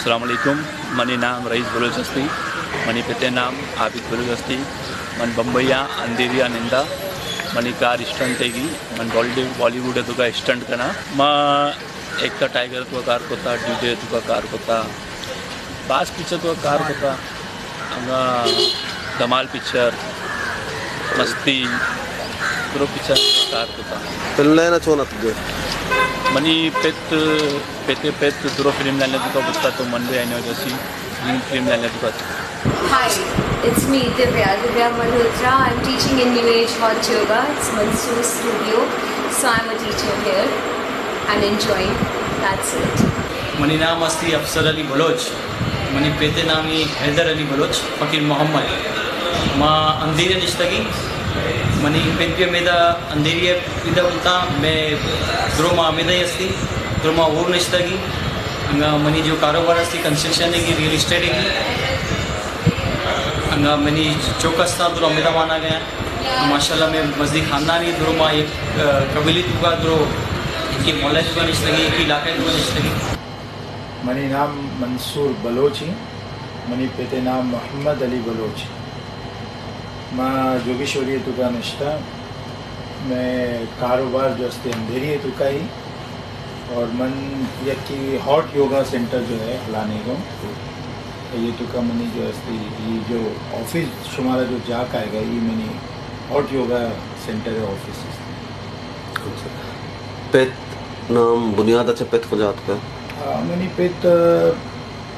السلام علیکم، منی نام رئیس بلوچ استی، منی پتے نام عابد بلوچ استی، من بمبئی آں، اندھیری آں نندا، منی کار اسٹنٹ ئیگی، من بالی-، بالی ووڈ ءِ توکا اسٹنٹ کناں۔ ما ایکتا ٹائیگر ءِ توکا کار کتا، ڈی ڈے ءِ توکا کار کتا، باز پکچر ءِ توکا کار کتا، انگا دمال پکچر، مستی، درو پکچر ءِ توکا کار کتا۔ فلم لائن ءَ چون اتکگے؟ منی پت، پت ءِ پت درو فلم لائن ءِ توکا بوتا، تو من بھی اینو جیسی فلم لائن ءِ توکا۔ Hi, it's me, Divya, Divya Malhotra. I'm teaching in New Age Hot Yoga. It's Mansoor Studio. So I'm a teacher here and enjoying. That's it. منی نام استی افسر علی بلوچ۔ منی پت ءِ نامی حیدر علی بلوچ، فقیر محمد۔ ما اندھیری ءَ نشتگیں۔ منی پت بھی ہمیدا اندھیری ءَ پیدا بوتا۔ مئے درو ما ہمیدا ہی استی۔ درو ما ہور نشتگیں۔ انگا منی جو کاروبار استی، کنسٹرکشن ئیگی، ریئل اسٹیٹ ئیگی۔ انگا منی چک استا، درو ہمیدا وانگ ءَ۔ ماشاءاللہ، مئے مزنیں خاندانی درو ما یک، آ، قبیلے توکا درو، یکے محلہ توکا نشتگیں، یکے علاقہ توکا نشتگیں۔ منی نام منصور بلوچ ایں۔ منی پت ءِ نام محمد علی بلوچ۔ ما جوگیشوری ءِ توکا نشتاں۔ مئے کاروبار جو استی اندھیری ءِ توکا ہی۔ اور من یکی ہاٹ یوگا سینٹر جو ہے ہلانیگوں، یہ توکا منی جو استی، یہ جو آفس شمارا جو جاک آئیگا، یہ منی ہاٹ یوگا سینٹر ءِ آفس استی۔ اچھا۔ پت نام بنیاد ءَ چہ پت کجا اتکا؟ آ، منی پت،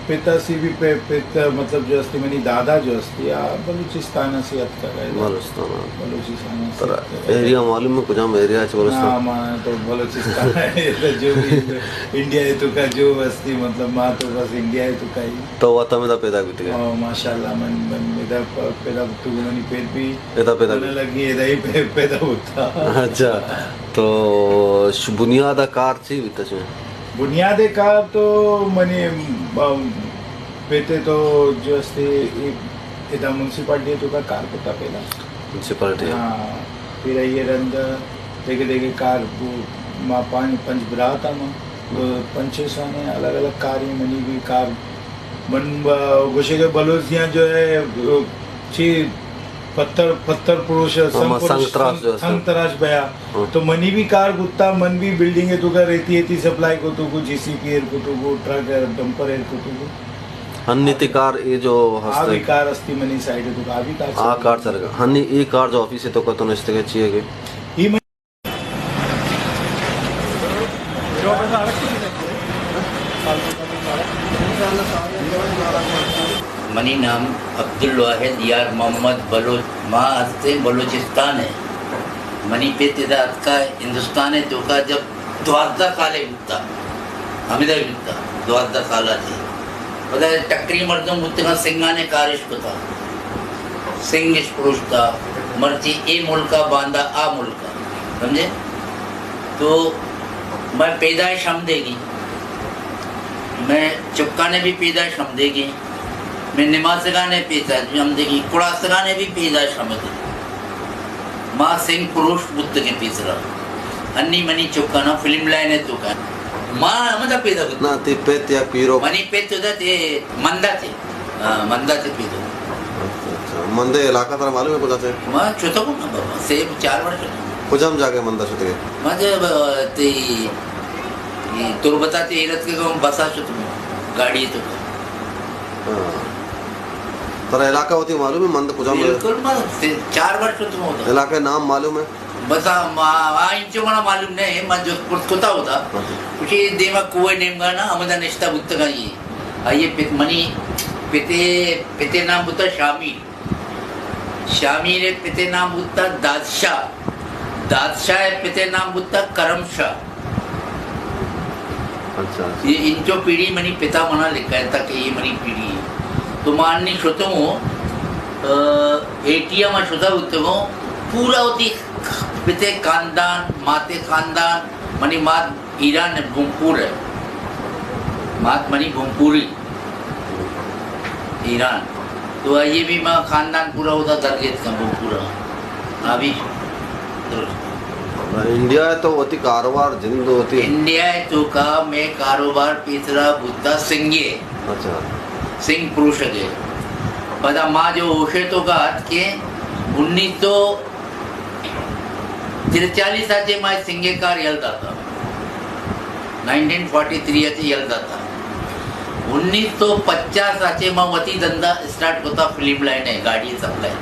پت اسی بھی پہ-، پت مطلب جو استی منی دادا جو استی، آ، بلوچستان اسی اتکا۔ بلوچستان۔ بلوچستان اسی ترا اتکا۔ ایریا معلوم ہے کجام ایریا چہ بلوچستان؟ نا، ما تو بلوچستان ہے، تو جو بھی انڈیا ءِ توکا جو استی، مطلب ما تو بس انڈیا ءِ توکا ہی۔ تو وت ہمیدا پیدا بیتگے؟ آ، ماشاءاللہ، من، من ادا پ-، پیدا بوتگوں، منی پت بھی ادا پیدا بوتا۔ لگی، ادا ہی پہ-، پیدا بوتا۔ اچھا، تو ش-، بنیاد ءَ کار چی بیتا شمئے؟ بنیاد ءَ کار تو منی، ام، پت ءَ تو جو استی، ای-، ادا میونسپلٹی ءِ توکا کار کتا پہلا۔ میونسپلٹی؟ ہاں، پھر آئی ءَ رند دگہ دگہ کار، ما پنچ، پنچ برات آں ما۔ تو پنچیں سانے الگ الگ کاریں، منی بھی کار، من ب-، گوشے کہ بلوچیاں جو ہے، چی پتھر، پتھر پروش، ہاں، سنگ ما پروش، سنگ تراش سنگ، جو ہے، سنگ تراش بیا۔ ہاں۔ تو منی بھی کار بوتا، من بھی بلڈنگ ءِ توکا ریتی ایتی سپلائی کتو کو، جے سی بی ایر کتو کو، ٹرک ڈمپر ایر کتو کو۔ ہنی تی کار اے جو آ ہستے۔ بھی کار استی منی سائیڈ ءِ توکا، آ بھی کار آ سر کار سرگا۔ ہنی اے کار جو آفس ءِ توکا تو نشتگے چی ئیگے؟ ہی من منی نام عبدالواحد یار محمد بلوچ، ما ہستیں بلوچستان ءَ۔ منی پت ادا اتکا ہندوستان ءِ توکا جب دوازدہ سال ءَ بوتا، ہمیدا بوتا، دوازدہ سال ءَ تھی۔ پدا ٹکری مردم بوتگاں، سنگانے کارش کتا، سنگ اش پروشتا، مرچی اے ملک ءَ، باندا آ ملک ءَ۔ سمجھے؟ تو مئے پیدائش ہمدیگی، مئے چکانے بھی پیدائش ہمدیگی، مئے نماسگانے پیدائش ہمدیگی، کڑاسگانے بھی پیدائش ہمدیگی۔ ما سنگ پروش بوتگیں پیسرا۔ ہنی منی چکانا فلم لائن ءِ توکا۔ ما ہمدا پیدا بوتگیں۔ نا، تی پت یا پیرو؟ منی پت ادا تے مندا تے۔ ہاں، مندا تے پیدو۔ اچھا، اچھا۔ مندا علاقہ ترا معلوم ہے کجا سے؟ ما شتگوں نا بابا، سے چار وار شتگوں۔ کجام جاگہ مندا شتگے؟ ما جے ب-، تے، یہ تربتا تے ایرت کے گوں بسا شتگوں، گاڑی تو۔ ہاں۔ ترا علاقہ ہوتی معلوم ہے مندا کجام ہے؟ بالکل، ما سے چار وار شتگوں ادھر۔ علاقہ نام معلوم ہے؟ بس آ، ما، آ، انچو منا معلوم نہ ہے، من جست پرس کتا ہوتا۔ اچھا۔ کچھ دیما کوہ نیمگا نا، ہمدا نشتہ بوتگا یہ۔ آئیے پت-، منی پتے، پتے نام بوتا شامی۔ شامی رے پتے نام بوتا دادشاہ۔ دادشاہ پتے نام بوتا کرم شاہ۔ اچھا، اچھا۔ یہ انچو پیڑھی منی پتا منا لکھا ہے تک یہ منی پیڑھی ہے۔ تو ما انی شتگوں، آ، اے ٹی ایم شتا بوتگوں، پورا ہوتی پتے خاندان، ماتے خاندان، منی مات ایران ہے، بھونپور ہے۔ مات منی بھونپوری، ایران۔ تو آئیے بھی ما خاندان پورا ہوتا درگیت کن بھونپورا۔ آ بھی درست۔ انڈیا ءَ تو وتی کاروبار جند وتی۔ انڈیا ءِ توکا مئے کاروبار پیسرا بوتا سنگے۔ اچھا۔ سنگ پروشگ ءِ۔ پدا ما جو ہوش ءِ توکا اتکیں، انیس سو ترچالیس ءَ چہ ما سنگے کار یل داتا۔ نائنٹین فورٹی تھری ءَ چہ یل داتا۔ انیس سو پچاس ءَ چہ ما وتی دندا اسٹارٹ کتا، فلم لائن ءِ، گاڑی سپلائی۔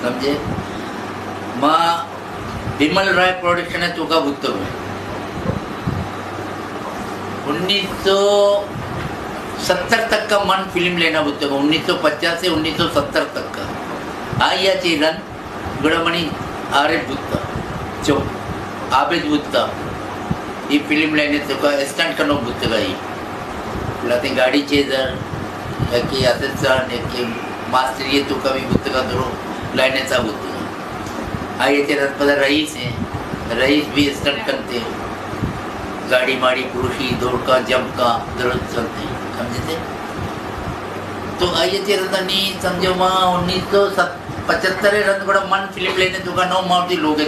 سمجھے؟ ما بمل رائے پروڈکشن ءِ توکا بوتگوں۔ انیس سو ستر تک کا من فلم لائن ءَ بوتگوں، انیس سو پچاس سے انیس سو ستر تک کا۔ آئی ءَ چہ رند گڑا منی عارف بوتا، چو عابد بوتا، اے فلم لائن ءِ توکا اسٹنٹ کنوک بوتگا۔ اے لہتیں گاڑی چیزر، یکے اسسٹنٹ، یکے ماسٹری ءِ توکا بھی بوتگا، درو لائن ءِ تہا بوتگا۔ آئی ءَ چہ رند پدا رئیس ایں، رئیس بھی اسٹنٹ کنتے، گاڑی ماڑی پروشی، دور کا، جمپ کا، درست چلتے، سمجھتے؟ تو آئی ءَ چہ رند نی سمجھو ما انیس سو ست پچھتر ءَ رند گڑا من فلم لائن ءِ توکا نو، ما وتی لوگ ءِ